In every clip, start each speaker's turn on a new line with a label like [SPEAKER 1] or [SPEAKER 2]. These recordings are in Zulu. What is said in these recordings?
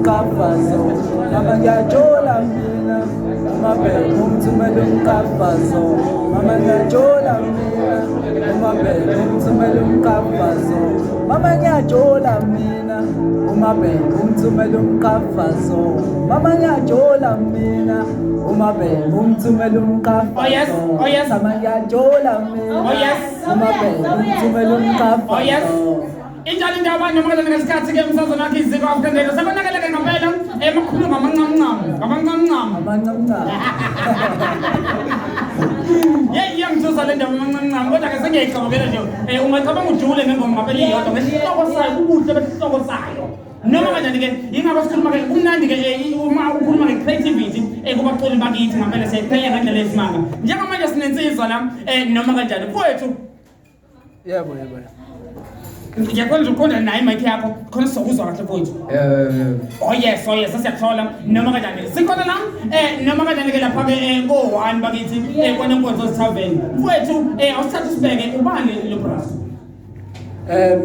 [SPEAKER 1] umqhafazo. Mama ngiyajola mina, umabhebe ungithumela umqhafazo. Mama ngiyajola mina, umabhebe ungithumela umqhafazo. Mama ngiyajola mina, umabhebe ungithumela umqhafazo. Mama ngiyajola mina, umabhebe ungithumela umqhafazo.
[SPEAKER 2] Oh, yes. Oh, yes.
[SPEAKER 1] Mama ngiyajola mina.
[SPEAKER 2] Oh, yes.
[SPEAKER 1] Umabhebe ungithumela umqhafazo.
[SPEAKER 2] Oh, yes. Injalo indaba noma kanjani ngesikhathi ke umsazana wakhe iziko African Radio. Sekonakele ke ngempela emakhulu ngamancamuncamu, ngamancamuncamu.
[SPEAKER 1] Amancamuncamu.
[SPEAKER 2] Yeyi iyangithusa le ndaba amancamuncamu kodwa ke sengiyayicabangela nje. Ungacabanga ujule ngengoma ngempela iyodwa ngesihloko sayo, ubuhle besihloko sayo. Noma kanjani ke ingakho sikhuluma ke kumnandi ke uma ukhuluma nge-creativity kubaculi bakithi ngempela siyayiphenya ngendlela esimanga. Njengamanje sinensizwa la noma kanjani mfowethu.
[SPEAKER 1] Yebo, yebo.
[SPEAKER 2] Ngiyacela nje uqonda naye imic yakho khona sizokuzwa kahle mfowethu. Oh yes, oh yes, siyakuthola noma kanjani. Sikhona la noma kanjani ke lapha ke ko-1 bakithi kwanenkonzo tavern. Mfowethu awusithathe sibheke ubani lo bra?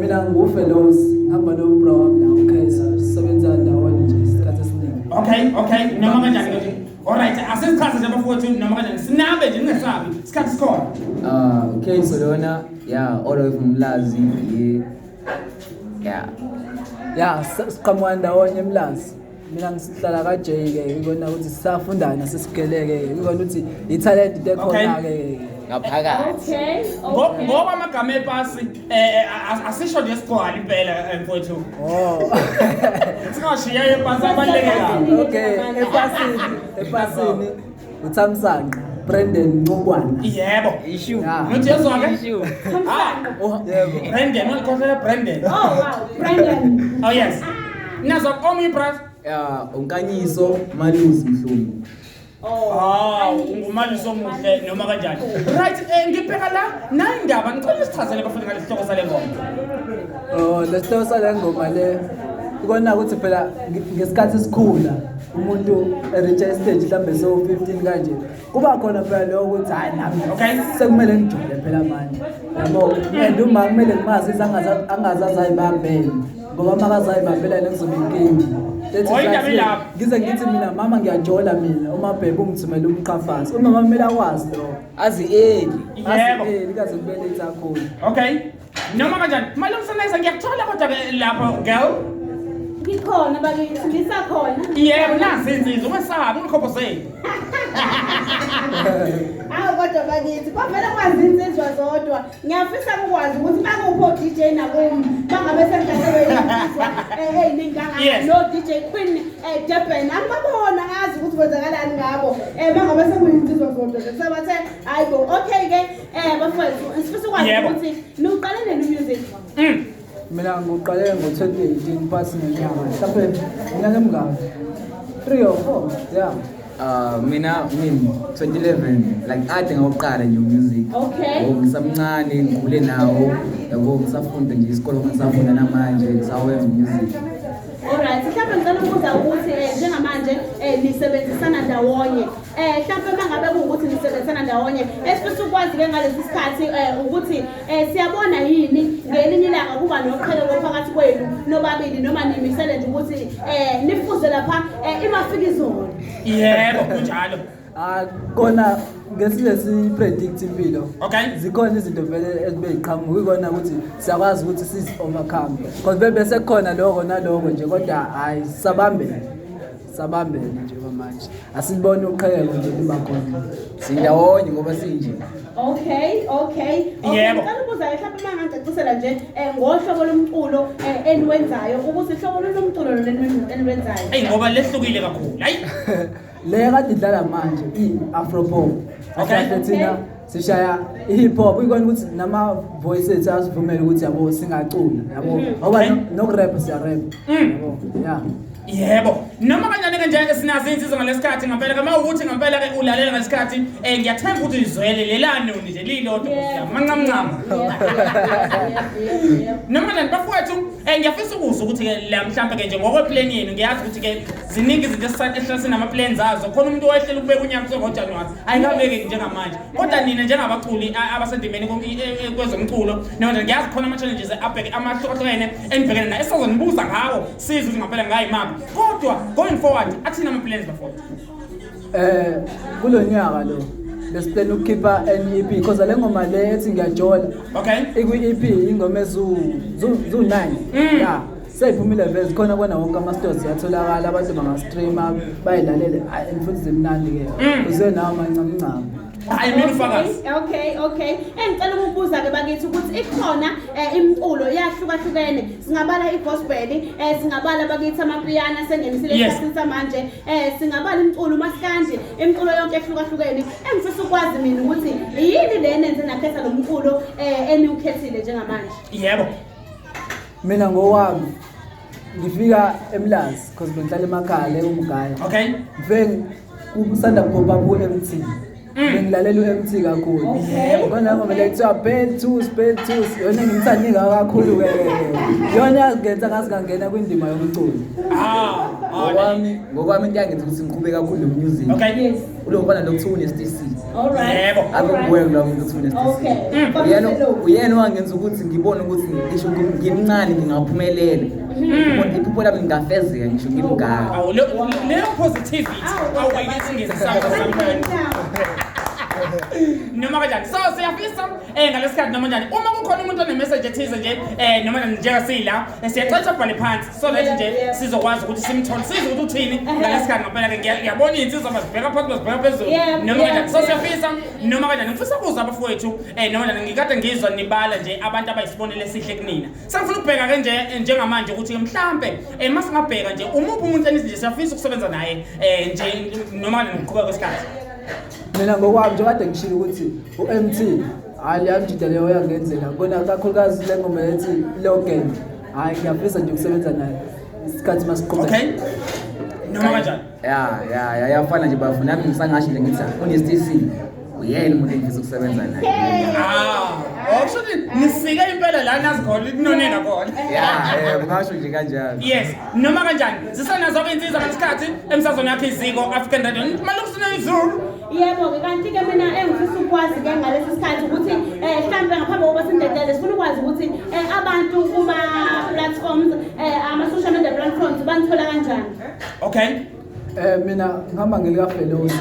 [SPEAKER 1] Mina nguFeloz, ngihamba no bra wami la uKaizer, sisebenza ndawonye nje isikhathi esiningi.
[SPEAKER 2] Okay, okay, noma kanjani ke. Alright, asizichaze nje bafowethu noma kanjani. Sinabe nje ningesabi, isikhathi sikhona.
[SPEAKER 3] Okay, so lona, yeah, all the way from Mlazi, yeah. Yeah.
[SPEAKER 1] Yeah, siqhamuka ndawonye eMlazi. Mina ngihlala ka J ke, ngibona ukuthi sisafundana sesigeleke, ngibona ukuthi i-talent into ekhona ke.
[SPEAKER 3] Ngaphakathi.
[SPEAKER 4] Okay.
[SPEAKER 2] Ngoba amagama epasi asisho nje sigcwala impela mfowethu.
[SPEAKER 1] Oh.
[SPEAKER 2] Singashiya epasi abaluleke kabi.
[SPEAKER 1] Okay, epasini uThamsanqa Brandon Ncukwana.
[SPEAKER 2] Yebo.
[SPEAKER 3] Issue.
[SPEAKER 1] Yeah.
[SPEAKER 2] Nothi yezwa ke?
[SPEAKER 3] Issue.
[SPEAKER 2] Ah,
[SPEAKER 1] Yebo.
[SPEAKER 2] Brandon, ulikhohlele Brandon.
[SPEAKER 4] Oh wow, Brandon.
[SPEAKER 2] Oh yes. Nazo omunye brother.
[SPEAKER 3] Yeah, unkanyiso Malusi Mhlungu.
[SPEAKER 2] Oh, ungumalusi omuhle noma kanjani. Right, ngibheka la nayi indaba ngicela usichazele bafuna ngalesihloko sale ngoma.
[SPEAKER 1] Oh, lesihloko sale ngoma le ikona ukuthi phela ngesikhathi esikhula umuntu ereach stage mhlambe so 15 kanje kuba khona phela lokho ukuthi hayi nami
[SPEAKER 2] Okay.
[SPEAKER 1] sekumele ngijule phela manje yabo, and uma kumele ngimazise angazazi ayibambele ngoba makazayibambela yena kuzoba inkinga. Lethi
[SPEAKER 2] Oh, indaba
[SPEAKER 1] zathi,
[SPEAKER 2] ilapho.
[SPEAKER 1] ngize ngithi mina mama ngiyajola mina, umabhebe ungithumele umqhafazo, umama kumele akwazi lokho.
[SPEAKER 3] Azi early.
[SPEAKER 2] Yebo.
[SPEAKER 1] Azi early kaze kube late kakhulu.
[SPEAKER 2] Okay. Noma kanjani? Malungisanayisa ngiyakuthola kodwa ke lapho girl.
[SPEAKER 4] Ngikhona bakithi, ngisakhona.
[SPEAKER 2] Yebo, nasi insizwa ungesabi ungikhophoseli.
[SPEAKER 4] Awu kodwa bakithi, kwavele kwazi insizwa zodwa. Ngiyafisa ukwazi ukuthi bakuphi o-DJ nakumi bangabe sengihlaselwe insizwa eyiningi kangaka.
[SPEAKER 2] Yes.
[SPEAKER 4] No DJ Queen Durban. Angibabona ngazi ukuthi kwenzakalani ngabo. Bangabe sekuyinsizwa zodwa nje. Sebathe hayi bo. Okay ke bafowethu, sifisa ukwazi
[SPEAKER 2] Yebo.
[SPEAKER 4] ukuthi niwuqale nini music?
[SPEAKER 1] Mina ngiqale ngo-2018 phasi ngenyanga, mhlawumbe iminyaka emingaki? 3 or 4, yeah.
[SPEAKER 3] Mina 2011 like ade ngawuqala nje music.
[SPEAKER 4] Okay.
[SPEAKER 3] Yabo, ngisamncane ngikhule nawo, yabo ngisafunda nje isikole ngisafunda namanje ngisawenza music.
[SPEAKER 4] Alright, mhlawumbe ngicela ukubuza ukuthi njengamanje nisebenzisana ndawonye. Mhlawumbe mangabe kuwukuthi nisebenzisana ndawonye, esifisa ukwazi ke ngalesi sikhathi ukuthi siyabona yini ngelinye ilanga kuba noqheleko phakathi kwenu nobabili noma nimisele nje ukuthi nifuze lapha imafikizolo.
[SPEAKER 2] Yebo, kunjalo.
[SPEAKER 1] Kona ngesize si-predict impilo.
[SPEAKER 2] Okay.
[SPEAKER 1] Zikhona izinto vele ezibe yiqhamuka, ikona ukuthi siyakwazi ukuthi sizi-overcome. Because bebe sekukhona lokho naloko nje kodwa hayi sabambene. Sabambene nje manje. Asibone uqhekeko nje liba khona.
[SPEAKER 3] Sindawonye ngoba sinje.
[SPEAKER 4] Okay, okay. Okay,
[SPEAKER 2] Yebo.
[SPEAKER 4] ngicela ukubuza ke mhlawumbe uma ngingacacisela nje ngohlobo lomculo eniwenzayo ukuthi hlobo lomculo lo eniwenzayo.
[SPEAKER 2] Eyi ngoba lehlukile kakhulu. Hayi.
[SPEAKER 1] Le kade idlala manje i-Afro pop.
[SPEAKER 2] Okay.
[SPEAKER 1] Kahle thina sishaya i-hip hop, ikona ukuthi nama voice ethu asivumele ukuthi yabo singacula yabo. Ngoba
[SPEAKER 2] Okay.
[SPEAKER 1] nokurap siyarap. Yabo. Yeah.
[SPEAKER 2] Yebo. Noma kanjani ke nje sinazo insizwa ngalesikhathi ngempela ke mawukuthi ngempela ke ulalela ngalesikhathi ngiyathemba ukuthi izwele lelani nje lilodwa
[SPEAKER 4] Yebo.
[SPEAKER 2] manqamnqam.
[SPEAKER 4] Yebo.
[SPEAKER 2] Noma kanjani bafowethu ngiyafisa ukuzwa ukuthi ke la mhlambe ke nje ngokweplan yenu ngiyazi ukuthi ke ziningi izinto esihlala sinama plans azo. Khona umuntu owehlela ukubeka unyaka kusuka ngoJanuary. Ayikabeki njengamanje. Kodwa nina njengabaculi abasendimeni kwezomculo noma nje ngiyazi khona ama challenges abheke amahlukahlukene enibhekene nayo esizonibuza ngawo sizwe ukuthi ngempela ngayimaphi. Kodwa going forward, athini ama-plans bafowethu?
[SPEAKER 1] Kulonyaka lo besiplan ukukhipha an EP because le ngoma le ethi ngiyajola ikwi-EP, ingoma ezu-9. Ya, seyiphumile vele, khona kona wonke ama-stores ziyatholakala, abantu bangastreama bayilalele. Hhayi, and futhi zimnandi-ke. Uze nawo amancamuncamo.
[SPEAKER 2] Hayi, mina ufakazi.
[SPEAKER 4] Okay. Engicela ukubuza ke bakithi ukuthi ikhona imiculo yahlukahlukene. Singabala igospel, singabala bakithi amapiano asengenisile esikhathini samanje, singabala imiculo umaskandi, imiculo yonke ehlukahlukene. Engifisa ukwazi mina ukuthi yini le nenze nakhetha lo mculo eniwukhethile njengamanje?
[SPEAKER 2] Yebo.
[SPEAKER 1] Mina ngowami ngifika eMlazi because bengihlala emakhaya le umgaya. Ngifike kusanda kuphopa ku-MT. Bengilalela u-MT kakhulu. Khona ngoma le kuthiwa Bell Twos, Bell Twos, yona ngimthanda kakhulu-ke. Yona yangenza ngaze ngangena kwindima yomculo.
[SPEAKER 2] Ah.
[SPEAKER 3] Ngokwami into yangenza ukuthi ngiqhube kakhulu no-music. Ulo mfana lo kuthiwa une-STC.
[SPEAKER 4] All right.
[SPEAKER 3] Akho kuwe lo muntu kuthiwa une-STC. Uyena owangenza ukuthi ngibone ukuthi ngisho ngimncane ngingaphumelela. Iphupho lami lingafezeka ngisho ngimngaka.
[SPEAKER 2] Awu, leyo positivity awuyithi ngesisakho sampela. Noma kanjani, so siyafisa ngalesikhathi, noma kanjani, uma kukhona umuntu one-message ethize nje, noma kanjani, njengasila siyacela ubhale phansi so that nje sizokwazi ukuthi simthole, sizwe ukuthi uthini ngalesikhathi. Ngempela-ke ngiyabona iy'nsizwa bazibheka phansi, bazibheka phezulu. Noma kanjani, so siyafisa, noma kanjani, ngifisa ukuzwa abafowethu, noma kanjani, ngikade ngizwa nibala nje abantu abayisibonelo esihle kunina. Sengifuna ukubheka-ke nje njengamanje ukuthi mhlampe uma singabheka nje umuphi umuntu enithi nje siyafisa ukusebenza naye nje, noma kanjani, ngokuqhubeka kwesikhathi.
[SPEAKER 1] Mina ngokwami nje kade ngishilo ukuthi u-MT, hhayi, leya mjida leyo yangenzela kona, kakhulukazi le ngoma ethi Logan. Hhayi, ngiyafisa nje ukusebenza naye isikhathi masiqhubeka.
[SPEAKER 2] Okay, noma kanjani.
[SPEAKER 3] Ya, yafana nje bafuna nami ngisangasho nje ngithi une-STC uyena umuntu engifisa ukusebenza naye.
[SPEAKER 2] Ah, okusho ukuthi nisike impela la nazi khona kunonena khona.
[SPEAKER 3] Ya, ngasho nje kanjalo.
[SPEAKER 2] Yes, noma kanjani, sisenazo-ke insizwa ngesikhathi emsazweni yakho Iziko African Radio Malungisinezulu.
[SPEAKER 4] Yebo-ke, kanti-ke mina engifisa ukwazi-ke ngalesi sikhathi ukuthi mhlawumbe ngaphambi kokuba sindedele, sifuna ukwazi ukuthi abantu kuma-platforms, ama-social media platforms, banithola kanjani?
[SPEAKER 1] Mina ngihamba ngelika Felosi.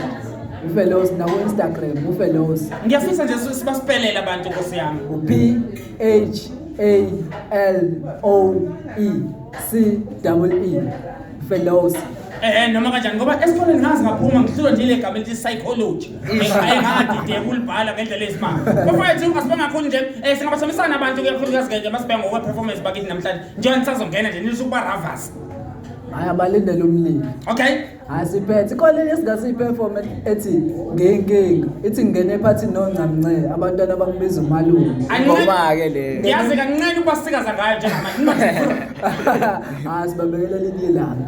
[SPEAKER 1] UFelosi naku Instagram uFelosi.
[SPEAKER 2] Ngiyafisa nje sibasipelele abantu, nkosi yami.
[SPEAKER 1] U P H A L O E C double E. Felosi.
[SPEAKER 2] Noma kanjani, ngoba esikoleni ngazi ngaphuma ngihlulwa nje ile gama elithi psychology. Engadideka ulibhala ngendlela eyisimanga. Bafowethu, asibonga kakhulu nje. Singabathembisana abantu kakhulukazi nje masibheka ngokwe performance bakithi namhlanje. Njengoba nisazongena nje nisho ukuba ravers.
[SPEAKER 1] Hayi, abalindele umlilo. Hayi, siphethe ikhona esingasiyi-perform ethi ngenkinga ithi ngingene ephathini noncamnce, abantwana bangibiza umalume.
[SPEAKER 3] Ngoma-ke le.
[SPEAKER 2] Ngiyazi kancane ukubasikaza ngayo njengamanje.
[SPEAKER 1] Hayi, sibambekelela elinye ilanga.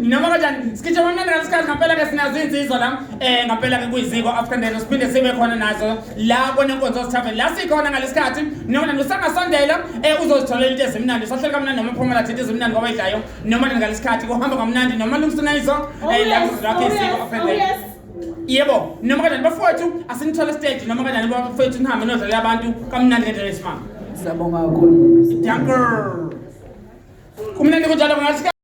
[SPEAKER 2] Noma kanjani, sigijima mnandi ngalesikhathi. Ngampela-ke sinazo iy'nsizwa la, ngampela-ke kuyiziko African Radio, siphinde sibe khona nazo la konenkonzo sithaveni la sikhona ngalesikhathi. Noma nani usangasondela, uzozitholela into ezimnandi, usahleli kamnandi noma uphumela into ezimnandi kwabayidlayo. Noma nani ngalesikhathi kuhamba kamnandi noma lungisenayizo la kuzilakho iziko African Radio. Yebo, noma kanjani bafowethu, asinithole stage, noma kanjani bafowethu, nihambe nodlalela abantu kamnandi ngendlela esimanga.
[SPEAKER 1] Siyabonga kakhulu.
[SPEAKER 2] Dankie. Kumnandi kunjalo ngalesikhathi.